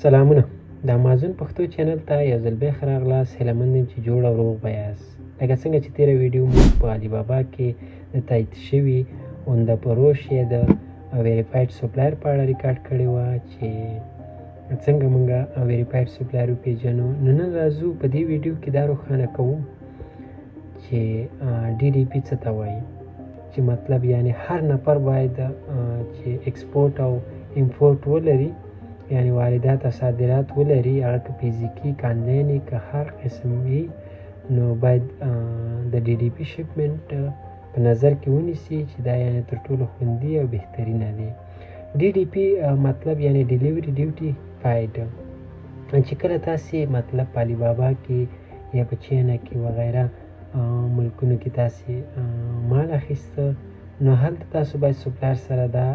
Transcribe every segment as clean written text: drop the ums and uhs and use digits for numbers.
سلامونه، د امازون پښتو چینل ته یو ځل بیا ښه راغلاست. هیله مند یم چې جوړ او روغ به یاست. لکه څنګه چې تېره ویډیو موږ په علي بابا کې د تایید شوي عمده فروش یا د verified supplier په اړه ریکارډ کړې وه چې څنګه موږ verified supplier وپېژنو، نو نن راځو په دې ویډیو کې دا روښانه کوو چې DDP څه ته وایي، چې مطلب یعنی هر نفر باید چې export او import ولري، یعنی واردات او صادرات ولري، هغه که فزیکي که انلاین که هر قسم وي، نو باید د DDP shipment په نظر کې ونیسي چې دا یعنی تر ټولو خوندي او بهترینه دی. DDP مطلب یعنی delivery duty paid، چې کله تاسې مطلب په علي بابا کې یا په چینا کې وغیره ملکونو کې تاسې مال اخیسته، نو هلته تاسو باید supplier سره دا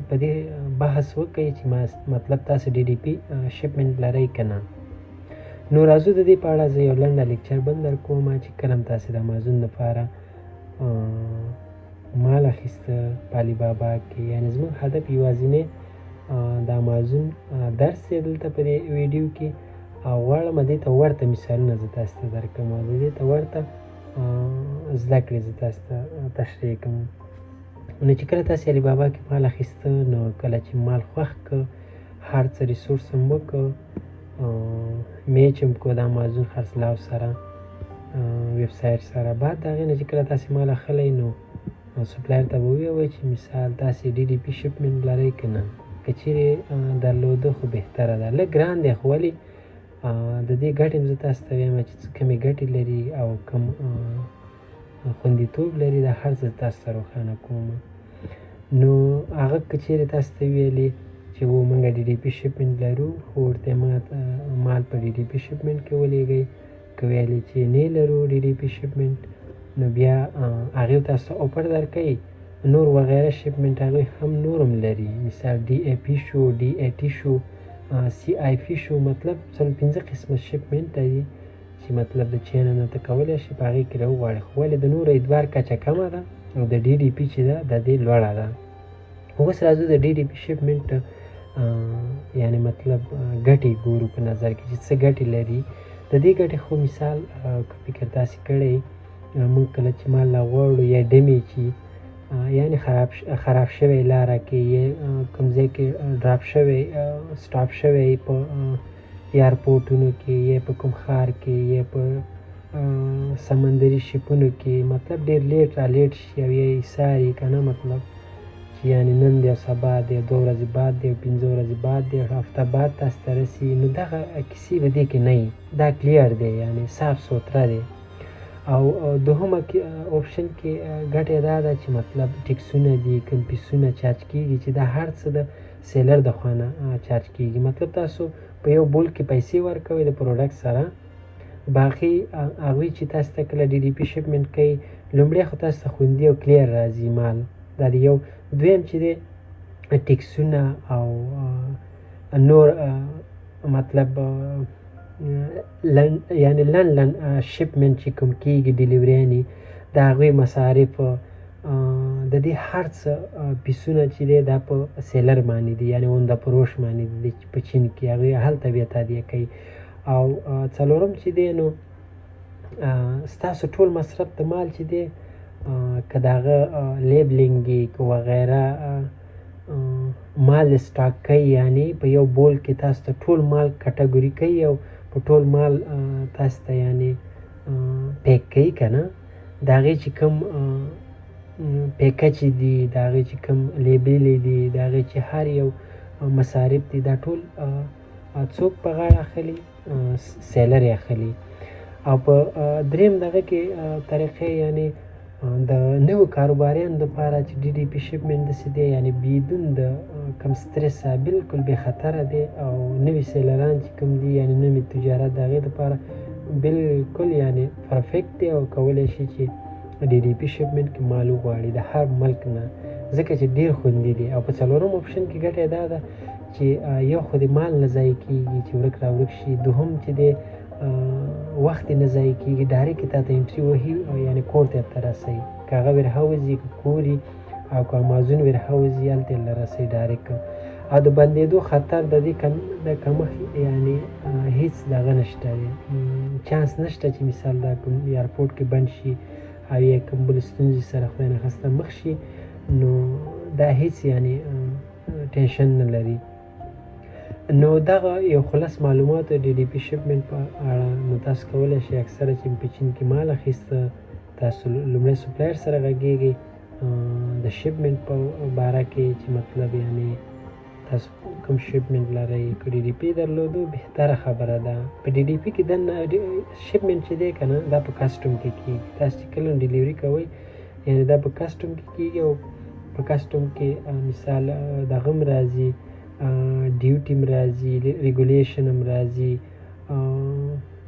په دې بحث وکړئ چې مطلب تاسو DDP shipment لرئ که نه. نو راځو د دې په اړه زه یو لنډه lecture بل در کوم چې کله هم تاسې د امازون دپاره مال اخیسته په علي بابا کې، یعنې زموږ هدف یوازینی د امازون درس دی دلته په دې ویډیو کې، او غواړم دې ته ورته مثالونه زه تاسو ته درکړم او د دې ته ورته زده کړې زه تاسو ته تشریح کوم. نو چې کله تاسې علي بابا کې مال اخیسته، نو کله چې مال خوښ که، هر څه resource هم وکړ، match هم کو د امازون خرڅلاو سره ویب سایټ سره، بعد د هغې نه چې کله تاسې مال اخلئ نو supplier ته به ووایئ چې مثال تاسې DDP shipment لرئ که نه. که چیرې درلوده خو بهتره ده، لږ ګران دی خو ولې د دې ګټې هم زه تاسو ته وایم چې څه کمې ګټې لري او کم خوندیتوب لري، دا هر څه تاسو ته روښانه کوم. نو هغه که چیرې تاسو ته ویلي چې و موږ DDP shipment لرو، خو ورته موږ مال په DDP shipment کې ولیږئ. که ویلي چې نه لرو DDP shipment، نو بیا هغې تاسو ته offer درکوي. نور وغیره shipment هغوی هم نور هم لري، مثال DAP شو، DAT شو، CIF شو، مطلب څلور پنځه قسمه shipment لري چې مطلب د چین نه ته کولی شي په هغې کې راوغواړي، خو ولې د نورو اعتبار کچه کمه ده او د DDP چې ده د دې لوړه ده. اوس راځو د DDP shipment یعنی مطلب ګټې ګورو په نظر کې چې څه ګټې لري. د دې ګټې خو مثال که فکر تاسې کړی، موږ کله چې مال راغواړو یا damage یعنی خراب شوی لاره کې یا کوم ځای کې drop شوی stop شوی په ایرپورټونو کې یا په کوم ښار کې یا په سمندري ship ونو کې، مطلب ډېر late را late شي او یا ایسار یې که نه، مطلب چې یعنی نن دی او سبا دی او 2 ورځې بعد دی او 5 ورځې بعد دی او هفته بعد تاسو ته رسي، نو دغه کیسې به دې کې نه وي، دا clear دی یعنی صاف سوتره دی. او دوهمه option کې ګټه دا ده چې مطلب tax ونه دي، کوم فیسونه charge کیږي چې دا هر څه د seller د خوا نه charge کیږي. مطلب تاسو په یو بول کې پیسې ورکوئ د product سره، باقي هغوی چې تاسو ته کله DDP shipment کوي، لومړی خو تاسو ته خوندي او clear راځي مال، دا دی یو. دویم چې دی tax ونه او نور مطلب یعنی لنډ لنډ shipment چې کوم کیږي ډیلیوریانې، د هغوی مصارف د دې هر څه فیسونه چې دی دا په seller باندې دي، یعنی عمده فروش باندې دي چې په چین کې هغوی هلته بیا تادیه کوي. او څلورم چې دی نو ستاسو ټول مصرف د مال چې دی که د هغه labeling که وغیره مال stock کوي، یعنی په یو بول کې تاسو ته ټول مال category کوي او په ټول مال تاسو ته یعنی pack کوي که نه، د هغې چې کوم package دي، د هغې چې کوم label دي، د هغې چې هر یو مصارف دي، دا ټول څوک په غاړه اخلي؟ seller یې اخلي. او په دریم دغه کې طریقې یعنی د نوو کاروباریانو دپاره چې DDP shipment داسې دی، یعنی بدون د کم سترسه بالکل بې خطره دی، او نوي seller ان چې کوم دي یعنی نوي تجارت د هغې دپاره بالکل یعنی perfect دی او کولی شي چې DDP shipment کې مال وغواړي د هر ملک نه، ځکه چې ډېر خوندي دی. او په څلورم option کې ګټه دا ده چې یو خو د مال نه ضایع کېږي چې ورک را ورک شي، دوهم چې دی وخت یې نه ضایع کېږي، direct یې تا ته entry وهي او یعنی کور ته یې ته رسوي، که هغه warehouse یې که کور یې او که امازون warehouse یې هلته یې له رسوي direct. او د بندېدو خطر د دې د کمښت یعنی هیڅ دغه نشته دی، چانس نشته چې مثال دا کوم ایرپورټ کې بند شي او یا کوم بل ستونزې سره خدای نخواسته مخ شي، نو دا هیڅ یعنی ټینشن نه لري. نو دغه یو خلاص معلومات د ډي پي shipment په اړه. نو تاسو کولی شئ اکثره چې په چین کې مال اخیسته تاسو لومړی supplier سره غږیږئ د shipment په باره کې، چې مطلب یعنی تاسو کوم shipment لرئ. که ډي ډي پي درلودو بهتره خبره ده. په ډي ډي پي کې دننه shipment چې دی که نه دا په custom کې کېږي. تاسو چې کله delivery کوئ یعنی دا په custom کې کېږي، او په custom کې مثال دغه هم راځي، duty هم راځي، regulation هم راځي،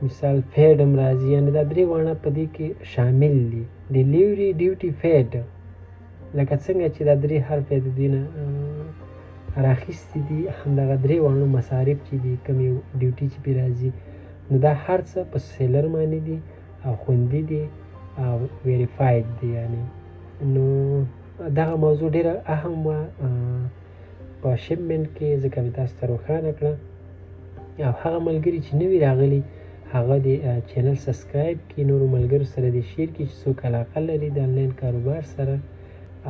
مثال فیډ هم راځي، یعنی دا درې واړه په دې کې شامل دي، delivery، duty، فیډ. لکه څنګه چې دا درې حرف د دوی نه راخیستي دي، همدغه درې واړو مصارف چې دي، کوم یو duty چې پرې راځي، نو دا هر څه په seller باندې دي او خوندي دي او verified دي یعنی. نو دغه موضوع ډېره اهم وه په shipment کې، ځکه مې تاسو ته روښانه کړه. او هغه ملګري چې نوي راغلي هغه دې channel subscribe کړي، نورو ملګرو سره دې share کړي چې څوک علاقه لري د انلاین کاروبار سره،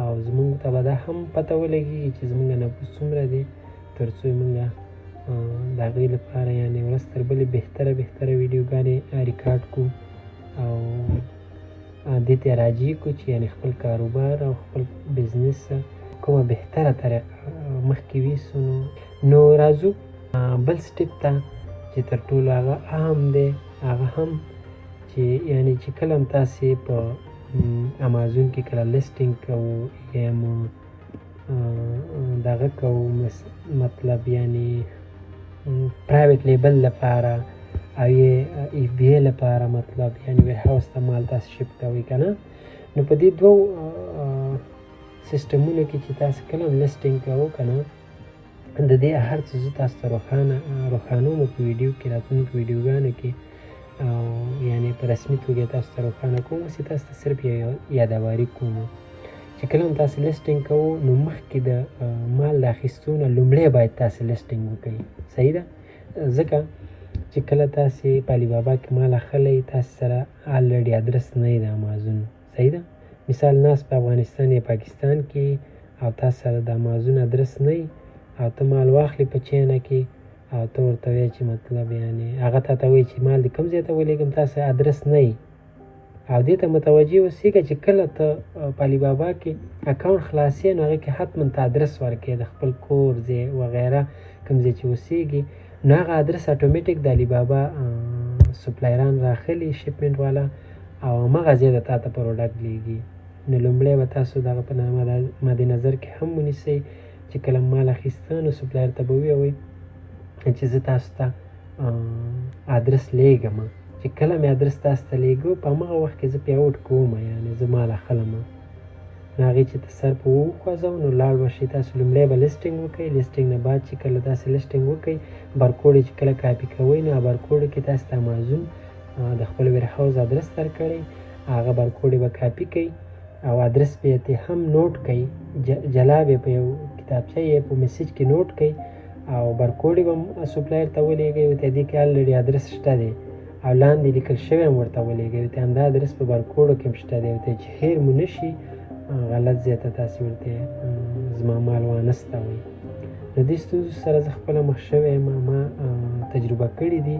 او زمونږ ته به دا هم پته ولګېږي چې زمونږ نفوس څومره دی، تر څو مونږ د هغوی لپاره یعنې ورځ تر بلې بهتره بهتره ویډیوګانې ریکارډ کړو او دې ته راجع کړو چې یعنې خپل کاروبار او خپل business کومه بهتره طریقه مخکې ویسو. نو راځو بل step ته چې تر ټولو هغه اهم دی، هغه هم چې یعنې چې کله هم تاسې په امازون کې کله listing کوو یا مو دغه کوو، مطلب یعنی private label لپاره او یا FBA لپاره، مطلب یعنی warehouse ته مال تاسو ship کوئ که نه، نو په دې دوو سیستمونو کې چې تاسو کله هم listing کوو که نه، د دې هر څه زه تاسو ته روښانوم په ویډیو کې، راتلونکو ویډیوګانو کې، او یعنی په رسمي توګه تاسو ته روښانه کوم. اوس یې تاسو ته صرف یو یادواري کوم چې کله هم تاسو listing کوو نو مخکې د مال د اخیستو نه لومړی باید تاسو listing وکړئ، صحیح ده؟ ځکه چې کله تاسې په علي بابا کې مال اخلئ تاسو سره already ادرس نه وي د امازون، صحیح ده؟ مثال ناست په افغانستان یا پاکستان کې او تاسو سره د امازون ادرس نه وي او ته مال واخلې په چینه کې او ته ورته وایې چې مطلب یعنی هغه تا ته وایي چې مال دې کوم ځای ته ولېږم، تاسو ادرس نه وي. او دې ته متوجه اوسېږه چې کله ته په علي بابا کې account خلاصې نو هغې کې حتما ته ادرس ورکړې د خپل کور ځای وغیره کوم ځای چې اوسېږي، نو هغه ادرس اتوماتیک د علي بابا supplier ان راخلي shipment والا او هماغه ځای ته تا ته product لېږي. نو لومړی به تاسو دغه په مد نظر کې هم ونیسئ چې کله مال اخیسته نو supplier ته به ووایئ چې زه تاسو ته ادرس لېږم، چې کله مې ادرس تاسو ته لېږو په هماغه وخت کې زه payout کوم، یعنې زه مال اخلم. نو هغې چې ته سر په وخوځوو نو لاړ به شئ، تاسو لومړی به listing وکړئ، listing نه بعد چې کله تاسو listing وکړئ barcode چې کله کاپي کوئ نو barcode کې تاسو ته امازون د خپل warehouse ادرس درکړی، هغه barcode به کاپي کړئ او ادرس به یې هم note کړئ، جلا به په یو کتابچه یې په message کې note کړئ او barcode به هم supplier ته ولېږئ، ورته دې کې already ادرس شته دی او لاندې لیکل شوی هم ورته ولېږئ، ورته همدا ادرس په barcode کې هم شته دی، ورته چې هېر مو نه شي غلط ځای ته تاسې ورته زما مال وانه ستوئ. له دې ستونزو سره زه خپله مخ شوی یم، ما تجربه کړي دي،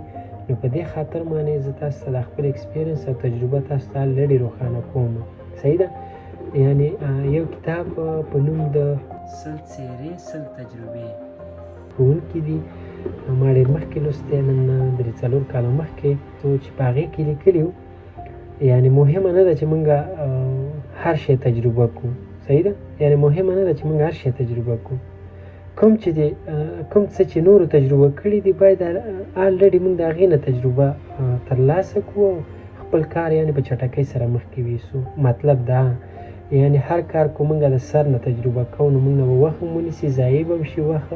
نو په دې خاطر باندې زه تاسو ته د خپل experience او تجربه تاسو ته already روښانه کوم، صحیح ده؟ یعنی یو کتاب په نوم د 100 څېرې 100 تجربې ښوونکي دي، ما ډېر مخکې لوستی، نن نه 3-4 کاله مخکې، څو چې په هغې کې لیکلي وو یعنی مهمه نه ده چې موږ هر شی تجربه کړو، صحیح ده؟ یعنی مهمه نه ده چې موږ هر شی تجربه کړو، کوم چې کوم څه چې نورو تجربه کړي دي باید already موږ د هغې نه تجربه ترلاسه کړو او خپل کار یعنی په چټکۍ سره مخکې ویسو. مطلب دا یعنی هر کار کو موږ د سر نه تجربه کوو نو موږ نه به وخت هم ونیسي، ضایع به هم شي وخت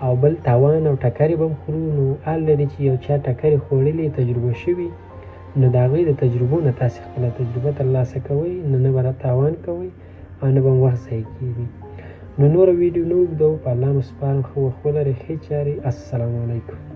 او بل تاوان او ټکرې به هم خورو. نو already چې یو چا ټکرې خوړلې تجربه شوي نو د هغوی د تجربو نه تاسې خپله تجربه ترلاسه کوئ، نو نه به تاوان کوئ او نه به هم وخت ضایع کېږي. نو نوره ویډیو نه اوږدوو، په الله مو سپارم، ښه وخت ولرئ، ښې چارې، السلام علیکم.